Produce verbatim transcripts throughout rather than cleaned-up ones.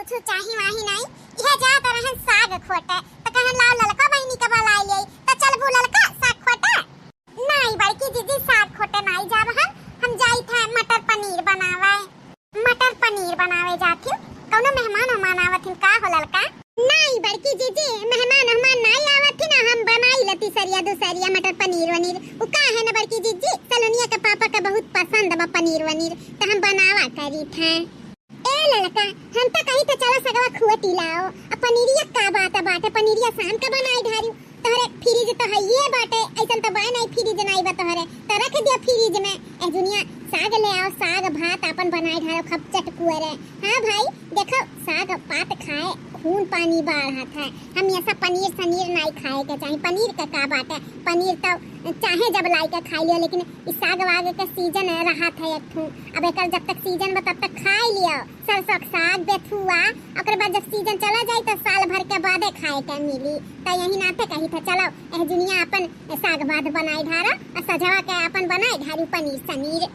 कुछ चाही वाही नाई, इहे जात रहन साग खोटे, त कहन लाओ ललका बहिनी के बलाई ले, त चलबू ललका साग खोटे? नाई बड़की जीजी, साग खोटे नाई जाब हम, हम जाई थे मटर पनीर बनावे। मटर पनीर बनावे जात ही, कौनो मेहमान उहमान आवत हिन का हो ललका? नाई बड़की जीजी, मेहमान उहमान नाई आवत हिन, हम बनाई लेती सरिया दुसरिया मटर पनीर वनीर। उ का है ना बड़की जीजी, सलोनिया के पापा के बहुत पसंद बा पनीर वनीर, त हम बनावा करी थे। ए ललका, हम त कही त चला सगवा खुअटी लाओ। अब पनीरिया का बात बाटे, पनीरिया शाम का बनाई ढारियो। तोहरे फ्रिज त हइये बाटे, ऐसन त बाय नाई फ्रिज नाई बा तोहरे, त रख दिया फ्रिज में। ए दुनिया, साग ले आओ, साग भात आपन बनाई ढारो, खप चटकुअरे। हाँ भाई, देखो साग पात खाए खून पानी बाढ़त है। हम ऐसा पनीर सनीर नाई खाए के चाही। पनीर का का बाटे, पनीर त चाहे जब लाई के खाई लियो, लेकिन ई साग वाग के सीजन रहत है एक ठू। अब एकर जब तक सीजन बा तब तक खाई लियो। सरसों के साग, बेथुआ, ओकर बाद जब सीजन चला जाई त साल भर के बादे खाए के मिली। त यही नाते कही था, चलो एह जुनिया अपन साग भात बनाई ढारा और सजवा के अपन बनाई ढारी पनीर सनीर।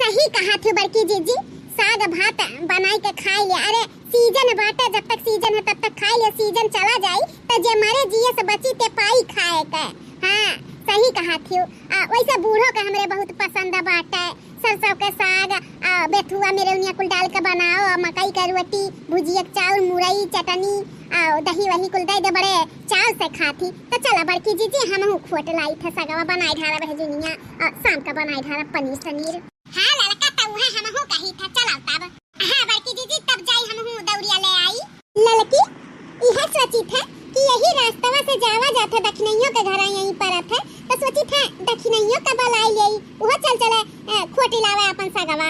सही कहा थी बड़की जीजी, साग भात बनाई के खाई ले। अरे सीजन बाटे, जब तक सीजन है तब तक खाई ले, सीजन चला जाई त जे मरे जिए से बची ते पाई खाए के। हाँ, सही कहा थी। आ, वैसे बूढ़ो के हमरे बहुत पसंद बाटे। सरसों के साग, आ, बेथुआ मेरे उनिया कुल डाल के बनाओ, आ, मकई के रोटी, भुजिया के चाउर, मुरई, चटनी, आ, दही वही कुल दे दे, बड़े चाव से खाथी। त चला बड़की जीजी, हमहू खोट लाई थे सगवा बनाई ढारा बहजुनिया, आ, शाम का बनाई ढारा पनीर सनीर। हाँ ललका, त उहे हमहू कही थे, चला तब। हाँ बड़की जीजी, तब जाई हमहू दौरिया ले आई। ललकी, इहे सोचित है कि यही रास्तवा से जावा जात है, दखिनइयो के घर यहीं परत है, तो सोचित है दखिनइयो के बलाई लेई, उहो चल चले, ए, खोटी लावे अपन सगवा।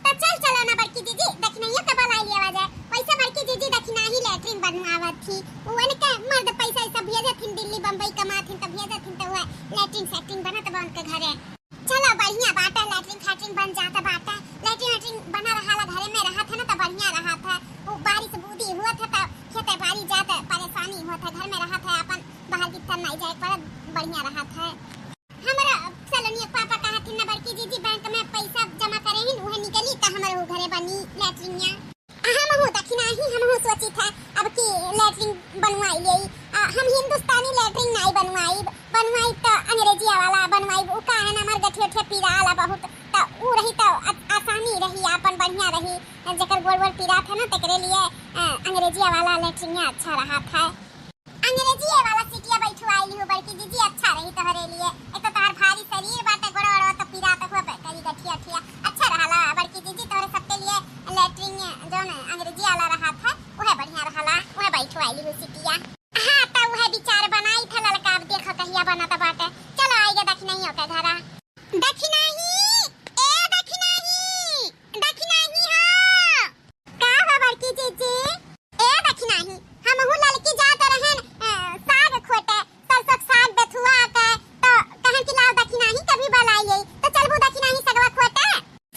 तो चल चलो ना बड़की जीजी, दखिनइयो के बलाई लियावा जाए। वैसे बड़की जीजी दखिनाही लेटरिन बनवावत थी, उ उनके मर्द पैसा ऐसा भेजत हिन दिल्ली बम्बई कमात हिन, तो भेजत हिन, तो वह लेटरिन सेटरिन बनत बा उनके घरे। चलो बढ़िया बाटे, लैट्रिन फैट्रिन बन जात बाटे। लैट्रिन वैट्रिन बना रहाला, घरे में रहत है ना तो बढ़िया रहत है। उ बारिश बूदी हुआ था तो खेते बारी जात परेशानी हुआ था, घर में रहत है अपन, बाहर भीतर नहीं जाए पड़त, बढ़िया रहत है। हमरा सलोनिया के पापा कहत हिन ना बड़की जीजी बैंक में पैसा जमा करे हिन, उहे निकली त हमरो घरे बनी लैट्रिनिया। हमहू दखिनाही, हमहू सोचित है अब की लैट्रिन बनवाई लेई। आ, हम हिंदुस्तानी लैट्रिन नाई बनवाई, बनवाई त अंग्रेजिया वाला बनवाई। उ का है ना, हमार गठिया उठिया पिराला बहुत, त उ रही त आ-, आसानी रही, आपन बढ़िया रही। जेकर गोड़ वोड़ पिरात है ना, तेकरे लिए, अ, अंग्रेजिया वाला लैट्रिन अच्छा रहत है। अंग्रेजिया वाला सीटिया बैठवाई लिहू बड़की जीजी, अच्छा रही तोहरे लिए। एक तो तोहर भारी शरीर बाटे, गोड़ वोड़ तो पिरात हुआ पे करी गठिया उठिया। अच्छा रहला बड़की जीजी, तोहरे सबके लिए लैट्रिन जौन अंग्रेजी वाला रहत है, उहे बढ़िया रहला, उहे बैठवाई लिहू सीटिया। हाँ, त उहे विचार बनाई था ललका, अब देखो कहिया बनत बाटे। चलो आइए दखिनाइयों के घरा। दखिनाही, ए दखिनाही, दखिनाही हो। का हो बड़की जीजी? ए दखिनाही, हमहू ललकी जात रहन, अ, साग खोटे, सरसों के साग बेथुआ के, तो कहन कि लाओ दखिनाही कभी बलाई लेई, तो चलबू दखिनाही सगवा खोटे?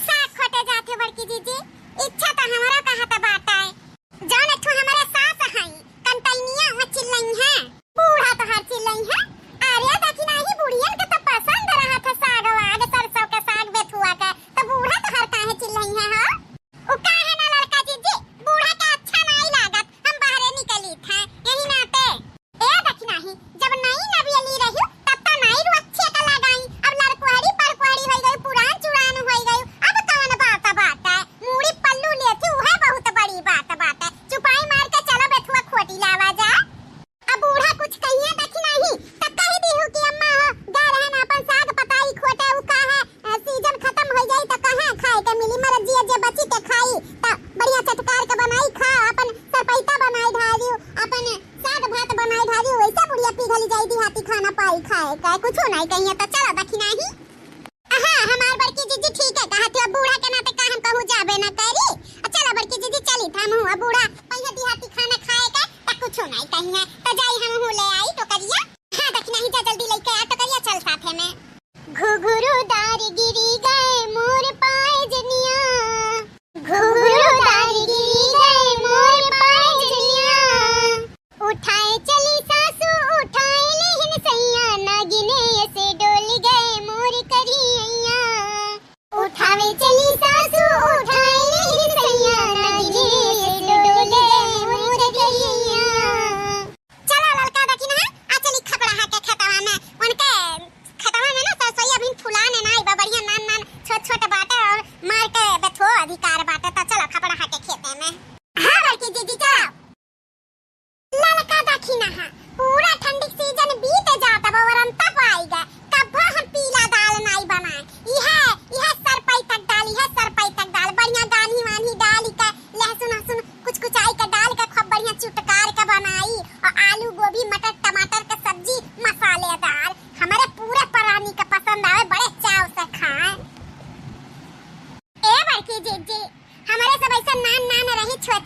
साग खोटे जात है बड़की जीजी, इच्छा तो हमरा कहत बाटे। जौन एक ठो हमरे सास हई, कंटैनिया, वो चिल्लई है। बूढ़ा तोहार चिल्लई है। अरे दखिनाही, बुढ़ियन के तो पसंद रहत है साग वाग, सरसों के साग, बेथुआ के, तो बूढ़ा तोहार काहे चिल्लई है हो? उ काहे ना ललका जीजी, बूढ़ा के अच्छा नाई लागत, हम बाहरे निकली थे, यही नाते। ए दखिनाही, जब नई नवेली रही, तब त नाई रू अच्छे का लगाई। अब लड़कुहरी पड़कुहरी होई गई, पुरान चुरान होई गई, अब कौन बात बाटे? मूड़ी पल्लू लेथी, उहे बहुत बड़ी बात बाटे। चुपाई मार के चलो बेथुआ खोटी लावा जा। अब बूढ़ा कुछ कहिए दखिनाही, तब कह दीहू कि अम्मा हो, गा रहन अपन साग पताई खोटे, उ का है, अ, सीजन खत्म हो जाई त कहाँ खाए के मिली, मर जिया जे बची के खाई, त बढ़िया चटकार के बनाई खा, अपन सरपैता बनाई ढारियो, अपन साग भात बनाई ढारियो, वैसे बुढ़िया पिघली जाई देहाती खाना पाई खाए के, कुछो नहीं कहिए, त चलो दखिनाही। हाँ, हमार बड़की जीजी ठीक है कहत हो, अब बूढ़ा के नाते का हम कहूँ जाबे ना करी। आ चला बड़की जीजी चली था हमहू, अब बूढ़ा पहिया दिहाती खाना खाए के त कुछो नहीं कही है, त जाई हमहू ले आई टोकरिया। हाँ दखिनाही जा जल्दी लेके आ टोकरिया, चल साथे में। घुघुरुदार गिरी गए मोर पायजनिया, घुघुरुदार गिरी गए मोर पायजनिया। उठाए चली सासू, उठाए लेहिन सैया, नागिने से डोल गए मोर करियैया। उठावे चली सासू, उठाए लेहिन सैया, नागिने से डोल गए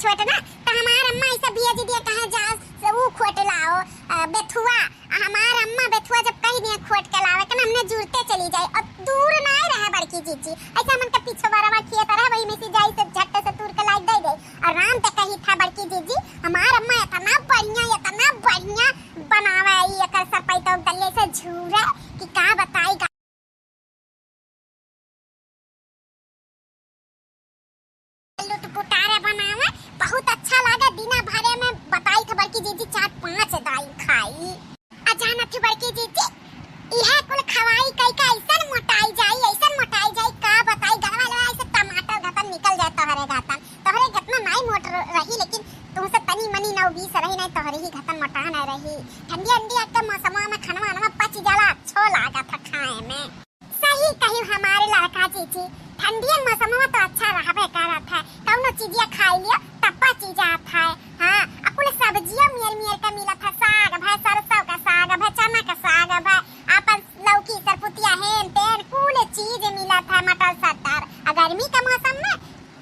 छोट ना, त हमार अम्मा ऐसे भेज दिया, कहे जा से ऊ खोट लाओ, अ, बेथुआ। आ हमार अम्मा बेथुआ जब कही दिया खोट के लावे के ना, हमने जुरते चली जाई। और दूर नाय रहे बड़की जीजी, ऐसे हमन के पीछे बरवा खेत रहे, वही में से जाई से झट से तूर के लाइ दे दे। और राम ते कही था बड़की जीजी, हमार अम्मा इतना बढ़िया, इतना बढ़िया बनावे ई एकर सरपई तो दलिया से झूरे कि का बताई। लुटपुटारे बनावे, बहुत अच्छा लागे। दिना भरे में बताई थे बड़की जीजी, चार पांच दाई खाई। आ जानत थी बड़की जीजी, इहे कुल खवाई कई के ऐसन मोटाई जाई, ऐसन मोटाई जाई, का बताई। गलवा लवा ऐसे टमाटर घतन निकल जाए तोहरे घतन। तोहरे घतना नाई मोट र-, रही, लेकिन तुमसे तनी मनी नौ बीस रही, नहीं तोहरे ही घतन मोटा नहीं रही। ठंडी अंडी के मौसम में खनवा अनवा पच जाला, अच्छो लागत है खाए में। सही कही हमारे लड़का जीजी, ठंडियन मौसम में तो अच्छा रहबे करत है, कौनो चीजिया खाई लियो तब पची जात है। हाँ, आ कुल सब्जिया मियर मियर के मिलत है, साग भय, सरसों का साग भय, चना का साग भय, आपन लौकी सरपुतिया हेन तेन कुल चीज मिलत है, मटर सटर। आ गर्मी के मौसम में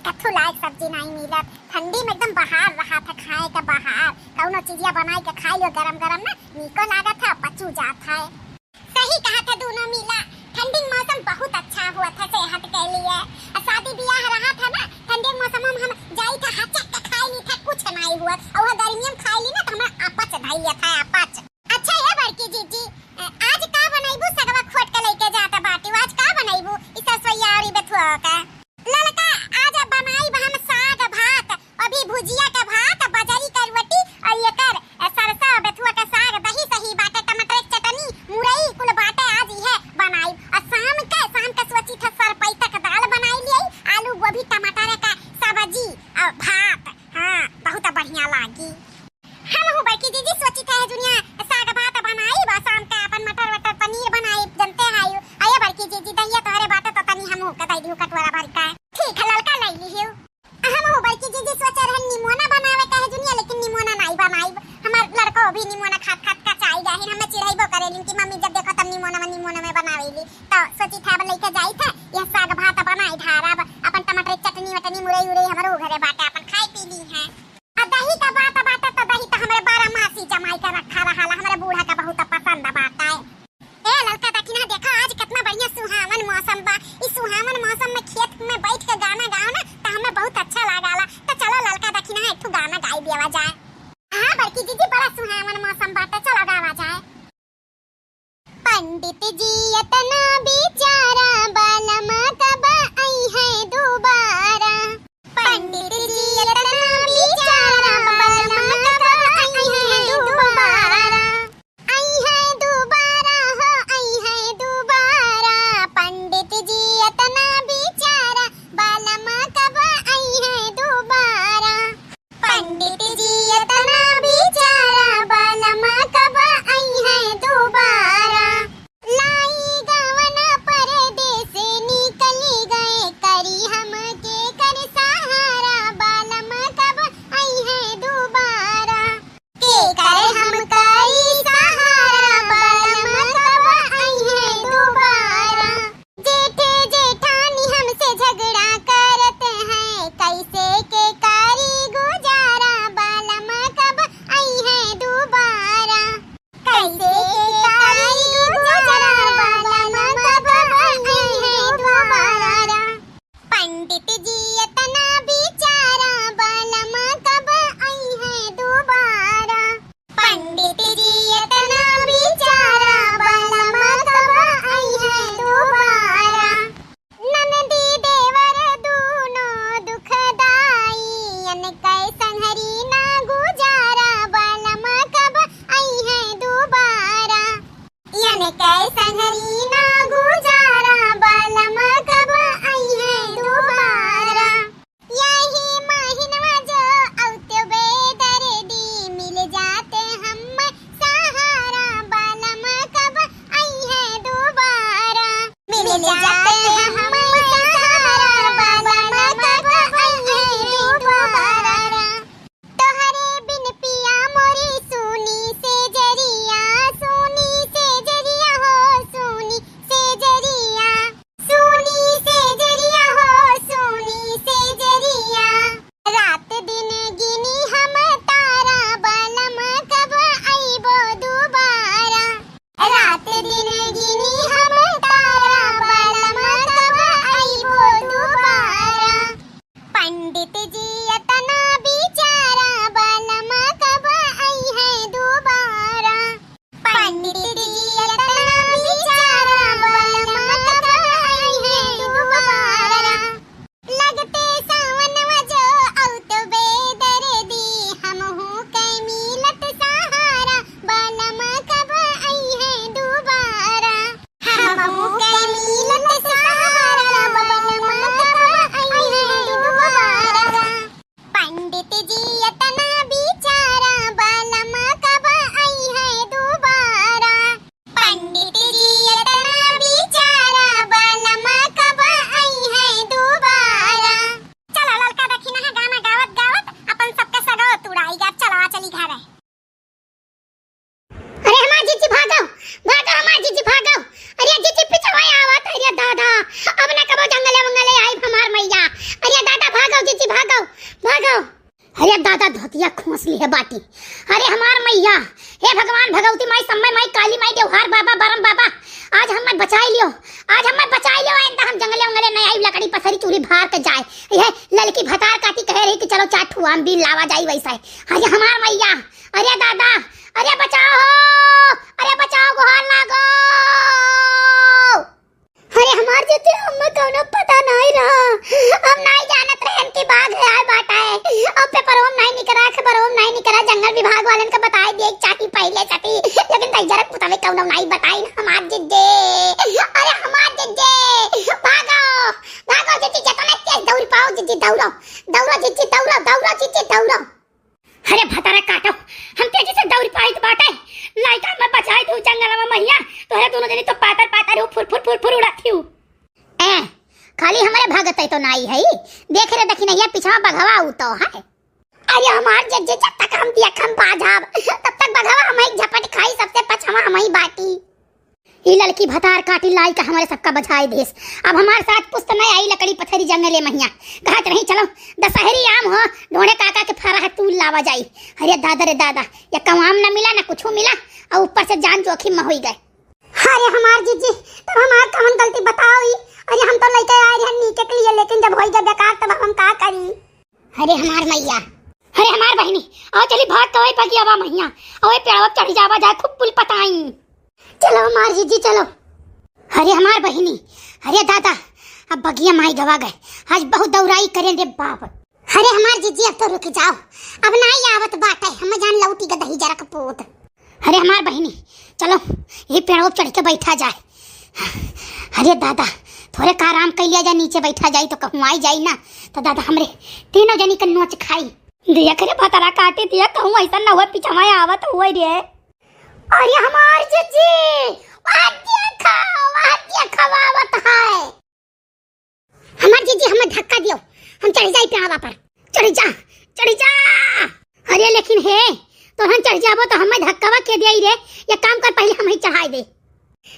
कथू लायक सब्जी नहीं मिलत, ठंडी में एकदम बहार रहत है, खाए के बहार। कौनो चीजिया बनाई के खाई लियो गरम गरम में, नीको लागत है, पचू जात है। सही कहा था दोनों मिला, ठंडी के मौसम बहुत अच्छा हुआ था सेहत के लिए। आ शादी ब्याह रहा था ना, ठंडी के मौसम में हम जाई था हचक के खाई ली था, कुछ नहीं हुआ। और वह गर्मियों में खाई ली ना तो हमारा अपच धइले था, अपच। अच्छा ये बड़की जीजी, अ, आज का बनैबू? सगवा खोट के लेके जाता बाटी, आज का बनैबू? ई ससुइया और ई बेथुआ का। ललका, आज बनाई हम साग भात, अभी भुजिया के भात, बजरी के रोटी और एकर, अ, सरसों बेथुआ के साग, दही सही बाटे, टमाटर के चटनी, मुरई कुल बाटे, आज इहे बनाई। और शाम के, शाम के सोची था सरपैता के दाल बनाई लिये, आलू गोभी टमाटर का सब्जी और भात। हाँ, बहुत बढ़िया लागी। हम हूँ बड़की जीजी सोची थे दुनिया साग भात बनाई, बस शाम का अपन मटर वटर पनीर बनाई, जनते हैं। आइए बड़की जीजी, दहिया तोहरे बाटे तो तनी हम हूँ के दे दियो कटोरा भर का। ठीक है, ललका ले लियो। हम हो बड़की जीजी सोचे रहन निमोना बनावे कहे जुनिया, लेकिन निमोना नाई बनाइब। हमार लड़को भी निमोना खात खात कचाई जाहिन, हमें चिढ़ाइबो करेलिन कि मम्मी जब देखो तब निमोना में, निमोना में बनावेली। तो सोची था अब लइके जाई था, यह साग भात बनाई ढारब, अपन टमाटर चटनी वटनी मुरई उरई हमरो घरे बाटे, अपन खाई पी ली हैं। आ दही का बात बाटे तो दही तो हमरे बारह मासी जमाई के रखा रहाला, हमरे बूढ़ा का बहुत पसंद बाटे। ए ललका दखिना, देखा आज कितना बढ़िया सुहावन मौसम बा। इस सुहावन मौसम में खेत में बैठ के गाना गाओ ना, तो हमें बहुत अच्छा लागला। तो चलो ललका दखिना, एक ठो गाना गाई दिया जाए। हाँ बड़की जीजी, बड़ा सुहावन मौसम बाटे, चलो गावा जाए। पंडित जी इतना बेचारा, बालम कब आई है दोबारा। पंडित जी इतना बेचारा, बालम कब आई है दोबारा। आई है दोबारा हो, आई है दोबारा। पंडित जी इतना बेचारा, बालम कब आई है दोबारा। पंडित जी इतना बेचारा, बालम कब आई है दोबारा। लाई गवना परदेस निकली गए, करी हमके कर सहारा, बालम कब आई है दोबारा। के करे हम करी सहारा, बालम कब आई है दोबारा। जेठे जेठानी हमसे झगड़ा करत हैं, कैसे के करी गुजारा, बालम कब आई है दोबारा। कैसे के करी गुजारा, बालम कब आई है दोबारा। पंडित जी इतना बेचारा, बालम कब आई है दोबारा। पंडित जी इतना बेचारा, बालम कब आई है दोबारा। ननदी देवर दूनो दुखदाई, इनके संहरी ना गुजारा, बालम कब आई है दोबारा। इनके संहरी ना गुजारा, बालम कब आई है दोबारा। यही महीनवा जो औते बेदर्दी, मिल जाते हम सहारा, बालम कब आई है दोबारा। मिल जाते हम सहारा, बालम कब आई है दोबारा। तो जी एतना बिचारा, बलमा कब अइहैं दुबारा। पंडित जी एतना बिचारा, बलमा कब अइहैं दुबारा। चला ललका दखिनहा गाना गावत गावत अपन सबके सगो तुड़ाई गा। चला चली घरे। अरे हमार जिज्जी भागो, भागो हमार जिज्जी भागो। अरे जिज्जी पिछवा आवत, अरे दादा, अब ना कबो जंगले वंगले आई हमार मैया। अरे दादा भागो जिज्जी भागो, भागो। अरे दादा धोतिया खोस लिहे बाटी। अरे हमार मैया, हे भगवान भगवती माई, सम्मे माई, काली माई, देवहार बाबा, बरम बाबा, आज हमें बचाई लियो, आज हमें बचाई लियो। आइंदा हम जंगले वंगले नहीं आई, लकड़ी पसरी चूल्ही भार के जाए। ये ललकी भतार काटी कहे रही कि चलो चार ठू आम भी लावा जाई वैसा है। अरे हमार मैया, अरे दादा, अरे बचाओ हो, अरे बचाओ, गोहार लागो। अरे हमार जिज्जी, हमें कौनो पता नहीं रहा, हम नहीं जानत रहन कि बाघ आए बाटे। अब पेपरों में नहीं निकला, खबरों में नहीं निकला, जंगल विभाग वालन का बताए दिए चाही पहले सटी, लेकिन तैयार मुताबिक कौनो नहीं बताई ना हमार जिज्जी। अरे हमार जिज्जी, भागो, भागो जिज्जी, जितना तेज दौड़ पाओ जिज्जी दौड़ो, दौड़ो जिज्जी दौड़ो, दौड़ो जिज्जी दौड़ो। अरे भतारा काटो, हम तेजी से दौड़ पाइत बाटे। लाइका में बचाई दू जंगल में मैया, तोहरे दोनों जनी तो पातर पातर हो, फुर फुर फुर फुर उड़त हो। ए, खाली हमरे भगत है तो नाई है, देख रे दखिनहिया पिछवा बघवा उ तो है। अरे हमार जिज्जी, जब तक हम दिया हम बाजब, तब तक बघवा हमही झपट खाई, सबसे पछवा हमही बाटी। ई ललकी भतार काटी लाइका हमरे सबका बझाई देस। अब हमार साथ पुस्त न आई लकड़ी पथरी जंगले महिया। कहत रही चलो दशहरी आम हो, ढोणे काका के फरा है तूल लावा जाई। अरे दादा रे दादा, या कवाम न मिला न कुछ मिला, और ऊपर से जान जोखिम में होई गए। अरे हमार जिज्जी, तब हमार कवन गलती बताओ ई? अरे हम तो लइके आए रहन नीके के लिए, लेकिन जब होई गए बेकार तब हम का करी? अरे हमार मैया, अरे हमार बहिनी, आओ चली भाग के वही बगिया बा मैया, और वही पेड़वा चढ़ जावा जाए, खूब पुल पताई। चलो हमार जिज्जी चलो। अरे हमार बहिनी, अरे दादा, अब बगिया माई गवा गए, आज बहुत दौराई करें रे बाप। अरे हमार जिज्जी अब तो रुक जाओ, अब नाई आवत बाटे, हम जान लौटी गदही जरक पूत। अरे हमार बहिनी, चलो, ये पेड़ों पे चढ़ के बैठा जाए। अरे दादा, थोरे का आराम कर लिया जाए, नीचे बैठा जाए तो कहूँ आई जाई ना, तो दादा हमरे तीनों जनी के नोच खाई। देख रे भतरा काटी दिया, कहूँ ऐसा ना हुआ, पिछवा आवत हुए रे। अरे हमार जिज्जी, वहाँ देखा, वहाँ देखा, आवत है। हमार जिज्जी, हमें धक्का दियो, हम चढ़ जाई पेड़वा पर। चढ़ जा, चढ़ जा। अरे लेकिन हे, तो हम चढ़ जाबो तो हमें धक्कावा के दिया रे? या काम कर, पहले हम ही चढ़ाई दे।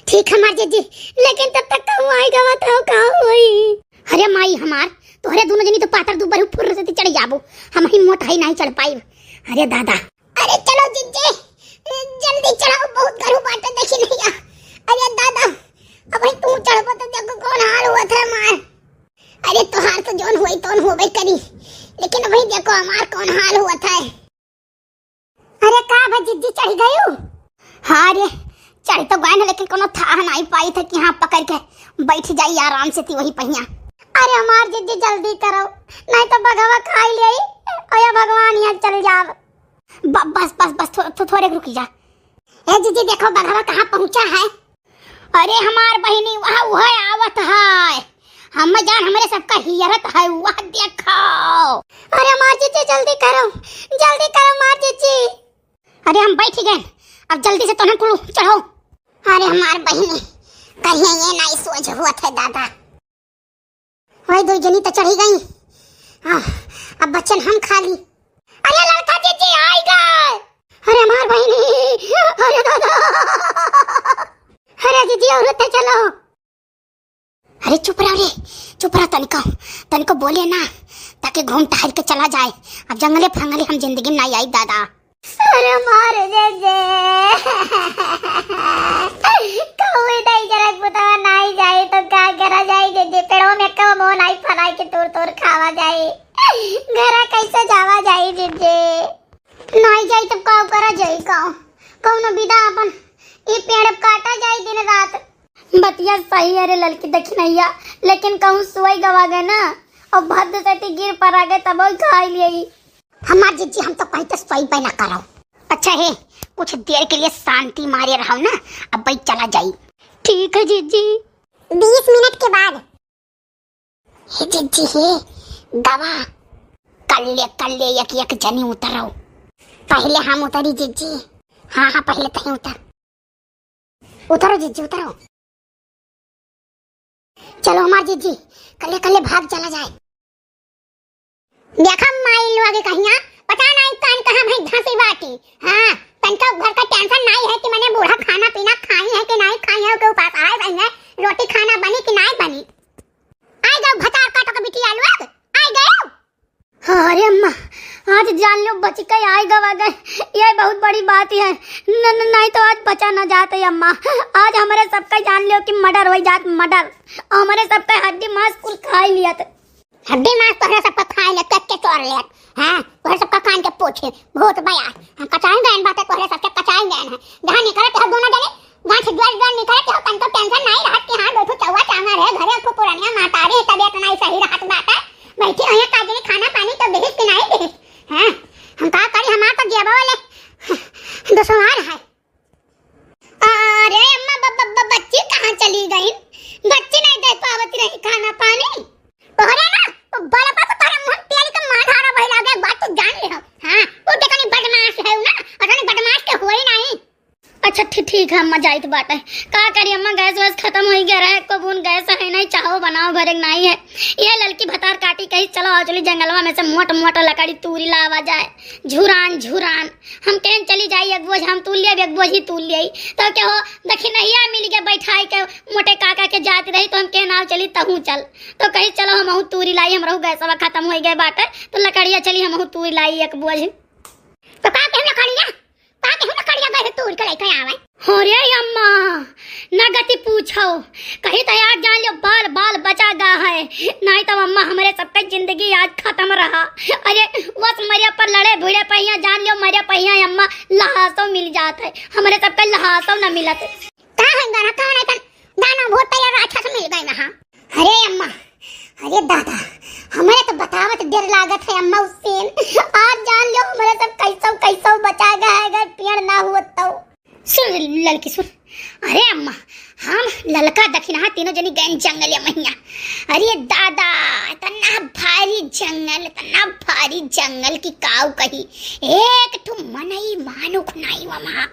ठीक हमार जिज्जी, लेकिन तब तक कहूँ आई गवा तो का होई? अरे माई हमार, तोहरे दोनों जनी तो पातर दुबर फुर्र से चढ़ जाबो, हम ही मोट है नहीं चढ़ पाई। अरे दादा, अरे चलो जिज्जी, जल्दी चढ़ाओ, बहुत गरू बाटे देखी नहीं आ। अरे दादा, अब भाई तू चढ़बो तो देखो कौन हाल हुआ था हमार। अरे तोहार तो जौन हुई तौन होबे करी, लेकिन अभी देखो हमार कौन हाल हुआ था। अरे का भा जिज्जी चढ़ गयू? हाँ रे, चढ़ तो गए ना, लेकिन कोनो थाह नहीं पाई था कि हाँ पकड़ के बैठ जाई आराम से थी वही पहिया। अरे हमार जिज्जी जल्दी करो, नहीं तो बघवा खाई ले। अरे भगवान यहाँ चल जाओ। ब-, बस, बस, बस, थो-, थो-, थोड़े रुक जा। ए जीजी, देखो बघवा कहाँ पहुँचा है। अरे हमार बहिनी, वह, वह आवत है। हम जान हमरे सबका हियरत है, वह देखो। अरे हमार जीजी, जल्दी करो, जल्दी करो हमार जीजी। अरे हम बैठ गए, अब जल्दी से तोहन कुल चढ़ो। अरे हमार बहिनी, कहिए ये नहीं सोच हुआ थे दादा। वही दो जनी तो चढ़ी गई। हाँ, अब बच्चन हम खा ली। अरे लड़का जीजी आई गए। अरे हमार बहिनी, अरे दादा। अरे जीजी औरत है, चलो। अरे चुप रहो रे, चुप रहो तनिको, तनिको बोले ना, ताकि घूम टहल के चला जाए। अब जंगले फंगले हम जिंदगी में ना आई दादा। अरे मारे जीजी। कहूँ नहीं जरा पुतवा नहीं जाए तो का करा जाए जीजी? पेड़ों में कब मोह नहीं फराए के तोड़ तोड़ खावा जाए। घरा कैसे जावा जाए जीजी? नहीं जाए तो का करा जाए? का कौनो विदा अपन ये पेड़ काटा जाए दिन रात। बतिया सही है रे ललकी दखिनैया, लेकिन कहूँ सोई गवा गए ना, और भद्द से ती गिर पड़ा गए तब खाई लिए। हमार जीजी, हम तो कहीं तो सोई पे ना करो। अच्छा है, कुछ देर के लिए शांति मारे रहो ना, अब भाई चला जाई। ठीक है जीजी। बीस मिनट के बाद। हे जीजी हे, गवा। कल्ले, कल्ले, एक, एक जनी उतरो। पहिले हम उतरी जिज्जी। हाँ, हाँ, पहिले तहीं उतर। उतरो जिज्जी, उतरो। चलो हमार जिज्जी, कल्ले, कल्ले भाग चला जाए। देखा माई लोग कहिया, पता नहीं कान कहाँ भई धंसी बाटी। हाँ, तनका घर का tension नहीं है कि मने बूढ़ा खाना पीना खाई है कि नहीं खाई है, के उपास आए रही है, रोटी खाना बनी कि नहीं बनी। आइ गयो भतार काटो के बिटिया लोग, आइ गयो। अरे अम्मा, आज जान लो बच के आइ गवा गए, ये बहुत बड़ी बात है। न, न, नहीं तो आज बचा न जात है अम्मा। आज हमरे सबका जान लो कि murder होइ जात, murder। हमरे सबका हड्डी मांस कुल खाइ लियत। हड्डी मांस तोहरे सबका खाइ लियत, कच्चे तोड़ लियत। हाँ, तोहरे सबका कान के पूछे, भूत बया। हाँ, कचाई गयन बाटे तोहरे सबके, कचाई गयन है। जहाँ निकलत है दोनों जने, जहाँ से द्वार द्वार निकलत हो, तनको tension नहीं रहत कि हाँ, दो ठो चौवा चांगर है, घरे एक ठो पुरनिया महतारी है, तबीयत नहीं सही रहत बाटे। बैठी हुई है, का जनी खाना पानी तो देहिस कि नहीं देहिस? हाँ, हम का करी, हमार तो जेबो वाले दुश्वार है। अरे अम्मा, ब-, ब-, ब-, बच्ची कहाँ चली गई? बच्ची नहीं दे पावत रही खाना पानी। तोहरे ना, तो बड़पा तो तोहरे मुंह तेल के मार धारा बही लागे, एक बात तो जान ले हो। हाँ, तू तो कनी बदमाश है ना, और कनी बदमाश के होई नहीं। अच्छा, ठी-, ठीक है अम्मा, जाइत बाटे। का करी अम्मा, गैस वैस खतम होइ गया रहे, को बून गैस है नहीं, चाहो बनाओ घरे नहीं है। ये ललकी भतार काटी कही, चलो आओ चली जंगलवा में से मोट मोट लकड़ी तूरी लावा जाए, झुरान झुरान। हम कहन चली जाई, एक बोझ हम तूल लियाई, एक बोझ ही तूल लियाई। तो क्या हो, दखिनहिया मिल गया बैठाई के, मोटे काका के जात रही, तो हम कहन आओ चली तहूँ चल। तो कही चलो हमहू तूरी लाई, हमरहू गैसवा खतम होइ गए बाटे, तो लकड़िया चली हमहू तूरी लाई एक बोझ। तो का कहन लकड़िया? का कहन लकड़िया गए तूरी के लेके आवे? अरे अम्मा, न गति पूछो, कही तो यार जान लो बाल बाल बचा गा है, नहीं तो अम्मा हमरे सबका जिंदगी आज खतम रहा। अरे बस मरिया पर लड़े भिड़े पहिया, जान लो मरिया पहिया अम्मा लहासो मिल जात है, हमरे सबका लहासो न मिलत। का है गाना, कौन है तन? गाना बहुत तैयार अच्छा से मिल गए ना, हाँ। अरे अम्मा, अरे दादा, हमरे तो बतावत डर लागत है अम्मा उस दिन। आज जान लो हमरे सब कैसो कैसो बचा गए अगर पेड़ ना हुआ तो। सुन ललकी सुन, अरे अम्मा, हम ललका दखिनहा तीनों जनी गए जंगल या महिया। अरे दादा, इतना भारी जंगल, इतना भारी जंगल की काऊ कही, एक ठो मनई मानुख नहीं वहाँ।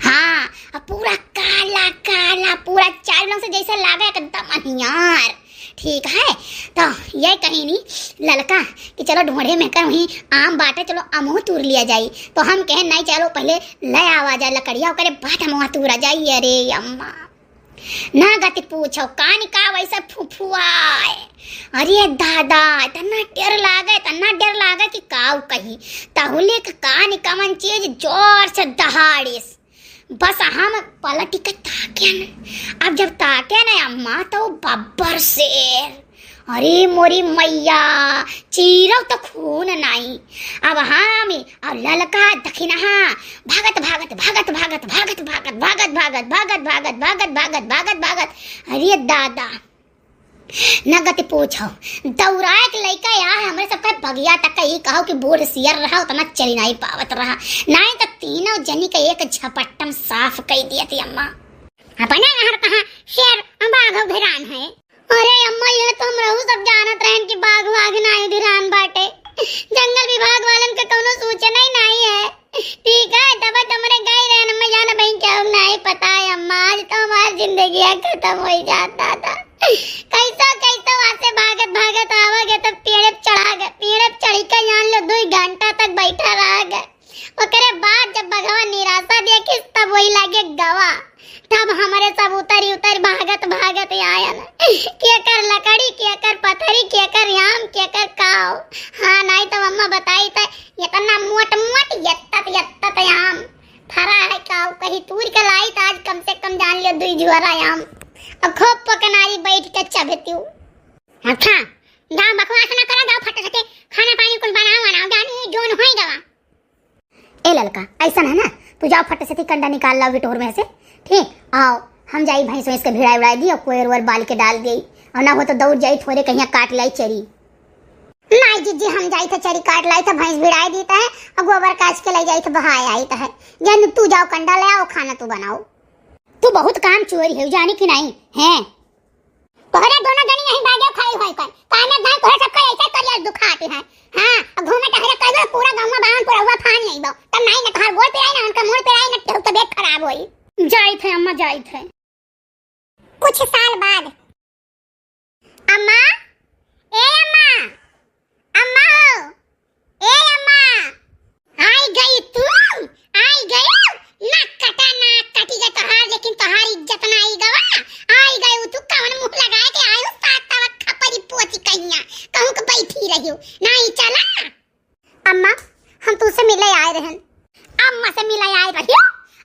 हाँ, अब पूरा काला काला, पूरा चारों से जैसे लागे एकदम अन्हियार। ठीक है, तो ये कही नी ललका कि चलो ढोढ़े में कर वहीं आम बाटे, चलो आमो तूर लिया जाई। तो हम कहे नहीं, चलो पहले ले आवा जाए लकड़िया, ओकरे बाद हम वहाँ तूरा जाई। अरे अम्मा, ना गति पूछो, कान का वैसे फुफुआए। अरे दादा, इतना डर लागे, इतना डर लागे कि काऊ कही। तहुलिक कान कमन चीज जोर से दहाड़िस। बस हम पलटि के ताकेन। अब जब ताकेन अम्मा, तो बब्बर शेर। अरे मोरी मैया, चीरव तो खून नाई। अब हम, अब ललका दखिनहा, भागत, भागत, भागत, भागत, भागत, भागत, भागत, भागत, भागत, भागत, भागत, भागत, भागत, भागत, भागत। अरे दादा, न गति पूछो, दौड़ाए के लइका या हमरे सबका बगिया तक का, ई कहो कि बूढ़ सियर रहा, उतना चली नहीं पावत रहा, नहीं तो तीनों जनी का एक झपट्टम साफ कई दिया थी अम्मा। अपने घर कहाँ शेर बाघ भिरान है? अरे अम्मा, ये तो हम रहू सब जानत रहन कि बाघ वाघ नाई भिरान बाटे, जंगल विभाग वालन के कौनो सूचना ही नहीं है। ठीक है, तब तुमरे गई रहन, अम्मा जान बहन क्या नाई पता है अम्मा, आज तो हमार जिंदगी खत्म हो जात दादा। कैसा कैसा वहाँ से भागत भागत आवा गए, तब पेड़ पे चढ़ा गए, पेड़ पे चढ़ी के जान लो दो घंटा तक बैठा रह गए। ओकरे बाद जब बघवा निराशा देखिस, तब वही लागे गवा। तब हमरे सब उतरी उतरी भागत भागत आयन। केकर लकड़ी, केकर पथरी, केकर आम, केकर काव। हाँ, नहीं तो अम्मा बताई त इतना मोट मोट, यत्तत यत्तत आम फरा है काव। कहीं तूर के लाई त आज कम से कम जान लियो दुई झुआरा आम। अब खूब पकनारी बैठ के चबेतियो। अच्छा, जाओ बकवास ना करा, जाओ फट से खाना पानी कुछ बनाओ, बनाओ, जानी जोन होई गवा। ए ललका, ऐसा है ना, तू जाओ फट से थी कंडा निकाल लाओ बिटोर में से, ठीक? आओ, हम जाई भैंस वैंस के भिड़ाई उड़ाई दी और कोयर वोयर बाल के डाल दी, और ना हो तो दौड़ जाई थोड़े कहीं काट लाई चरी। नहीं जीजी, हम जाई थे चरी काट लाई थे, भैंस भिड़ाई दी थे और गोबर काच के लाई जाई थे बहाए आई थे। जान तू जाओ कंडा ले आओ, खाना तू बनाओ। तू बहुत काम चोरी है, जानी कि नहीं है? तोहरे दोनों जनी यहीं भागे खाई होई कन। काहे में जान तोहरे सबका ऐसे करियर दुखाते हैं। हाँ, अब घूमे टहरे कर दो, पूरा गाँव बावन पुरौवा फान नहीं बो। तब नहीं न तोहार गोड़ पिराई, ना उनका मुड़ पिराई, ना केहू तबीयत खराब होई। जाइत है अम्मा, जाइत है। कुछ साल बाद। अम्मा, ए अम्मा, अम्मा हो, ए अम्मा, आई गई तू, आई गई। नाक कटा, नाक कटी गई तोहार, लेकिन तोहार इज्जत ना आई गवा। आई गई तू, कवन मुँह लगाए के आयु, सात तवा खपरी पोची कहिया, कहूँ के बैठी रहियो, नहीं चला। अम्मा, हम तुसे मिले आए रहन। अम्मा से मिले आए रहियो?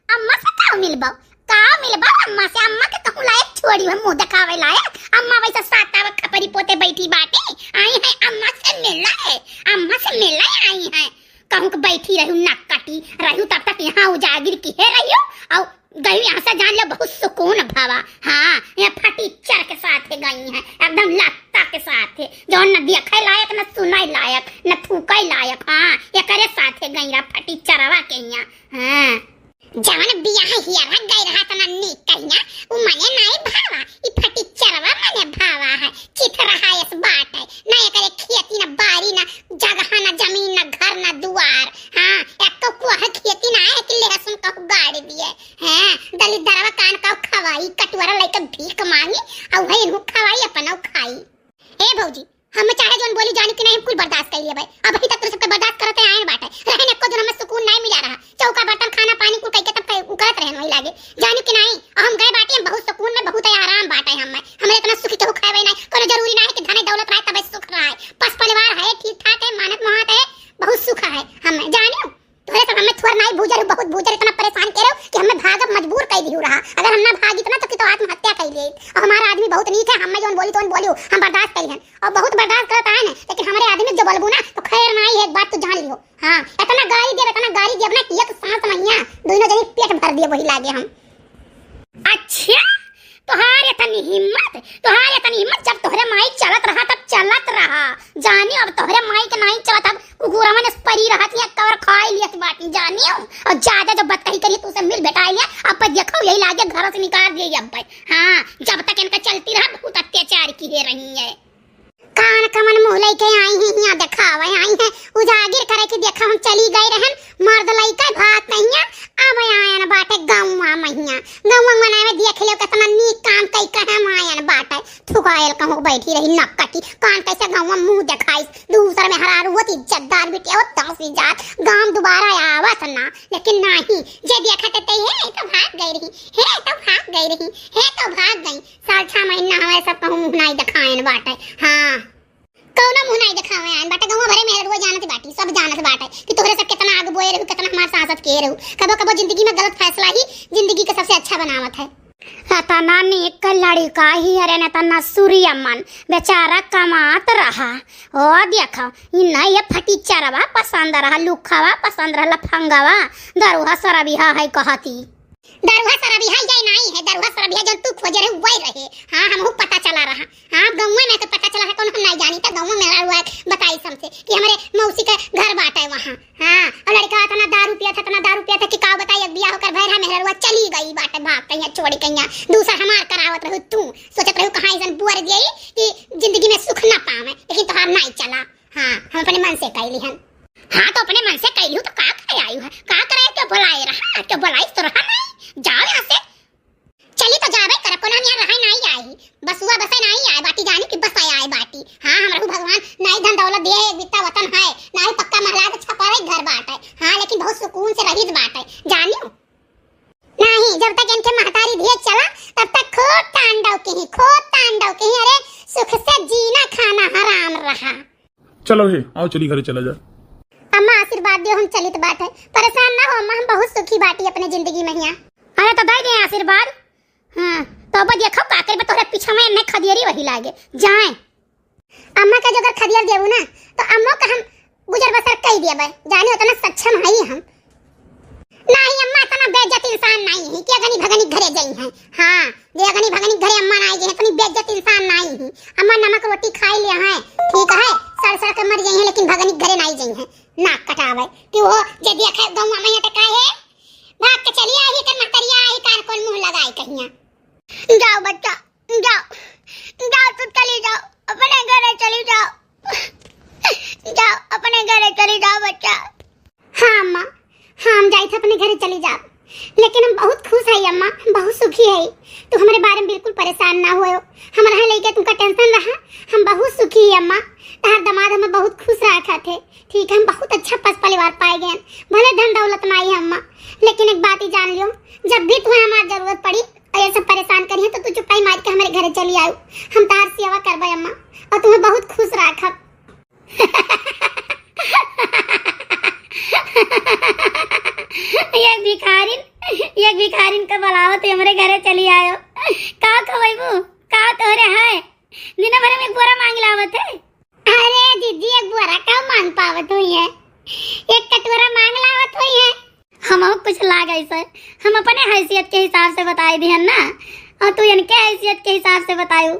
अम्मा से का मिलबो? का मिलबो अम्मा से? अम्मा के कहूँ लायक छोड़ी है, मुँह देखावे लायक। अम्मा वैसे सात तवा खपरी पोते बैठी बाटी, आई है अम्मा से मिले, अम्मा से मिले आई है। कहूँ के बैठी रहियो, नाक काटी रहियो, तब तक यहाँ उजागिर किहे रहियो, और गई यहाँ से जान लो बहुत सुकून भवा। हाँ, यहाँ फटीचर के साथे गई है, एकदम लत्ता के साथे, जौन न देखे लायक, न सुने लायक, न थूके लायक। हाँ, एकरे साथे गई रहा फटीचरवा के यहाँ। हाँ, जवन बियाह हियरा गई रहा तना नीक कहिया, उ मने नाई भावा, ई फटीचरवा मने भावा है, चित रहा एस बाटे, ना एकरे खेती ना बारी ना जगह ना जमीन ना घर ना दुआर। हाँ, एको कोह खेती ना है कि लहसुन कहू गाड़ दिए। हाँ, दलिद्दरवा कान कहू खवाई, कटुआरा लइके भीख मांगी, अउ वही इनहू खवाई, अपनहू खाई। ए भौजी, हम चाहे जौन बोली जानी कि नहीं, हम कुल बर्दाश्त कर लेबै। अबही तक तोरे सबके बर्दाश्त करते आए बाटे। रहे न एको दिन हमें सुकून नहीं मिला रहा। चौका बर्तन खाना पानी कुल कइके तब कइ-, उ करत रहन वही लागे। जानी कि नहीं, और हम गए बाटे, हम बहुत सुकून में, बहुत आराम बाटे हमें। हमरे इतना सुखी केहू खाए नहीं, कोनो जरूरी नहीं है कि धन दौलत रहे तबे सुख रहे। पस परिवार है, ठीक ठाक है, मानत मोहात है, बहुत सुख है हमें। जानियो, तोहरे सब हमें थोर नाई भूजर, बहुत भूजर, इतना परेशान के रहो कि हमें भागब मजबूर कर दिहु रहा। अगर हम ना भागित ना तो कि तो आत्महत्या कर लिए। और हमारा आदमी बहुत नीक है, हमें जौन बोली तौन बोलियो, हम बर्दाश्त करी हन। और बहुत बर्दाश्त करत है ना, लेकिन हमारे आदमी जो बोलबू ना तो खैर नाई है, एक बात तू जान लियो। हाँ, इतना गारी देब, इतना गारी देब ना कि एक सांस महिया दोनों जनी पेट भर देब वही लागे हम। अच्छा, तोहार इतनी हिम्मत, तोहार इतनी हिम्मत, जब तोहरे माई चलत रहा तब चलत रहा। जानी अब तोहरे माई के नाई चलत, अब कुकुरवन से परी रहत या कवर खाई लियत बाटी, जानियो। और ज्यादा जब बतकही करिए तो उसे मिल भेटाई लिया, अब पे देखो यही लागे घर से निकाल दिए अब पे। हाँ, जब तक इनका चलती रहा बहुत अत्याचार किए रही है। कान कमन मुँह लइके आई हैं, हियाँ देखावे आई हैं, उजागिर करे कि देखा हम चली गई रहन, मर्द लइके भाग कहिया, अब आयन बाटे गौवा महिया। गौवा मनावे देख लियो कितना नीक काम कई कहे हम आयन बाटे। थुकायल कहूँ बैठी रही नक्कटी, कान कैसे गौवा मुँह देखाइस, दूसर में हरारू होती इज्जतदार बिटिया हो दस इज्जत, गाँव दोबारा आवत ना, लेकिन नहीं, जे देखत ते हे तो भाग गई रही, हे तो भाग गई रही, हे तो भाग गई। साल छह महीना हमारे सब कहूँ मुँह नाई देखायन बाटे। हाँ, कौनो मुँह नाई देखावे आयन बाटे, गौवा भरे में रउआ जानत बाटी, सब जानत बाटे कि तोहरे सब कितना आग बोए रहू, कितना हमार सांसत किए रहू। कबो कबो जिंदगी में गलत फैसला ही जिंदगी का सबसे अच्छा बनावत है। अतना नीक लड़िका ही, अरे न तना सूर्य मन बेचारा कमात रहा। ओ देखो, ई नहीं ये फटीचरवा पसंद रहा, लुखवा पसंद रहा, लफंगवा, दरुहा सरबिहा है कहती। दरुहा सरबिहा ये नाई है, दरुहा सरबिहा जौन तू खोजे रहे, वही रहे। हाँ, हमहू पता चला रहा। हाँ, गौवा में तो पता चला है, कौन हम नाई जानी, तो गौवा में रहुआ बताई हमसे कि हमारे मौसी के घर बाटे वहाँ। हाँ, और लड़का इतना दारू पिया था, इतना दारू पिया था कि का बताई, एक बियाह होकर भैर है, मेहररुआ चली गई बाटे भाग कहिया, छोड़ी कहिया, दूसर हमार करावत रहू तू, सोचत रहू कहाँ ऐसन बुअर दिए कि जिंदगी में सुख ना पावे, लेकिन तोहार नाई चला। हाँ, हम अपने मन से कैली हन। हाँ, तो अपने मन से कैली हूँ, तो का करे आयु है? का करे, क्यों बुलाए रहा? क्यों बुलाई तो रहा नहीं? जाओ यहाँ से। चली तो जाबे करब, कोनो हम यहाँ रहे नहीं आई, बसुआ बसे नहीं आए बाटी, जानी कि बस आए, आए बाटी। हाँ, हमरहू भगवान नहीं धन दौलत दिए, एक बित्ता वतन है, नहीं पक्का महला के छपरे घर बाटे। हाँ, लेकिन बहुत सुकून से रहित बाटे, जानियो। नहीं, जब तक इनके महतारी दिए चला, तब तक खूब तांडव की, खूब तांडव की। अरे, सुख से जीना खाना हराम रहा। चलो हे, आओ चली घरे चला जा। अम्मा आशीर्वाद दियो, हम चलित बाटे। परेशान ना हो अम्मा, हम बहुत सुखी बाटी अपने जिंदगी में हिया। अरे तो दे दे आशीर्वाद। हाँ, तो अब देखो का करबे, तोहरे पीछे में एन्ने खदियरी वही लागे। जाए। अम्मा का जो अगर खदियर देबू ना, तो अम्मो का हम गुजर बसर कई देबे। जाने उतना सक्षम हई हम। नाही अम्मा, इतना बेइज्जत इंसान नाही है कि अगनी भगनी घरे जाई है। हाँ, जे अगनी भगनी घरे अम्मा नाही जाई है, इतनी बेइज्जत इंसान नाही है। अम्मा नमक रोटी खाई ले हैं, ठीक है, सड़ सड़ के मर जाई है, लेकिन भगनी घरे नाही जाई है। नाक कटावे कि वो जे देखे गौवा में अटका है, भाग के चली आई, कर महतरिया आई, कार कौन मुँह लगाई कहिया। जाओ बच्चा, जाओ, जाओ, तू चली जाओ, अपने घरे चली जाओ। जाओ, अपने घरे चली जाओ बच्चा। हाँ अम्मा, हाँ, हम जाइत है अपने घरे चली जाब, लेकिन हम बहुत खुश है अम्मा, हम बहुत सुखी है। तू हमरे बारे में बिल्कुल परेशान ना होयो, हमरा लइके तुमका tension रहा, हम बहुत सुखी है अम्मा। तहार दामाद हमें बहुत खुश रखत है, ठीक है, हम बहुत अच्छा पस परिवार पाए गए, भले धन दौलत नाई है अम्मा, लेकिन एक बात ही जान लियो, जब भी तुम्हें हमार जरूरत पड़ी और ये सब परेशान करिए तो तू चुपाई मार के हमारे घरे चली आयो, हम तहार सेवा करबे अम्मा और तुम्हें बहुत खुश रखब। ये भिखारिन, ये भिखारिन का बुलावत है, हमरे घरे चली आयो। का खवैबू? का तोहरे है? दिन भर में एक बोरा मांग लावत है। अरे दीदी, एक बोरा का मांग पावत हुई है, एक कटोरा मांग लावत हुई है। हमहू कुछ लाग ऐसे, हम अपने हैसियत के हिसाब से बताए दिहन ना, और तू इनके हैसियत के हिसाब से बतायू।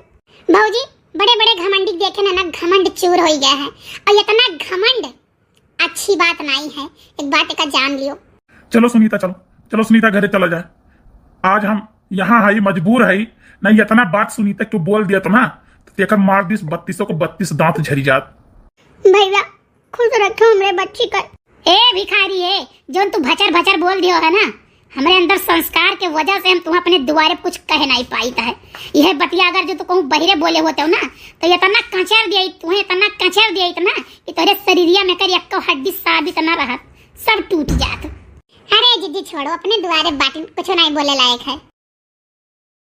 भौजी, बड़े बड़े घमंडी देखे ना, ना घमंड चूर हो गया है, और इतना घमंड अच्छी बात नहीं है, एक बात का जान लियो। चलो सुनीता, चलो, चलो सुनीता, घरे चला जाए। आज हम यहाँ है, मजबूर है, नहीं इतना बात सुनीता क्यों बोल दिया तो ना, तो तेकर मार दिस बत्तीसों को बत्तीस दांत झरी जात। भैया, खुश रखो हमरे बच्ची का। ए भिखारी, ए, जोन तू भचर भचर बोल दियो है ना, हमरे अंदर संस्कार के वजह से हम तुम्हें अपने दुआरे कुछ कह नहीं पाइत है। यह बतिया अगर जो तू कहूँ बहिरे बोले होते हो ना, तो इतना कचर दिया, तुम्हें इतना कचर दिया इतना कि तोरे शरीरिया में कर एक्को हड्डी साबित ना रहत, सब टूट जात। अरे दीदी छोड़ो, अपने दुआरे बाटिन, कुछ नहीं बोले लायक है।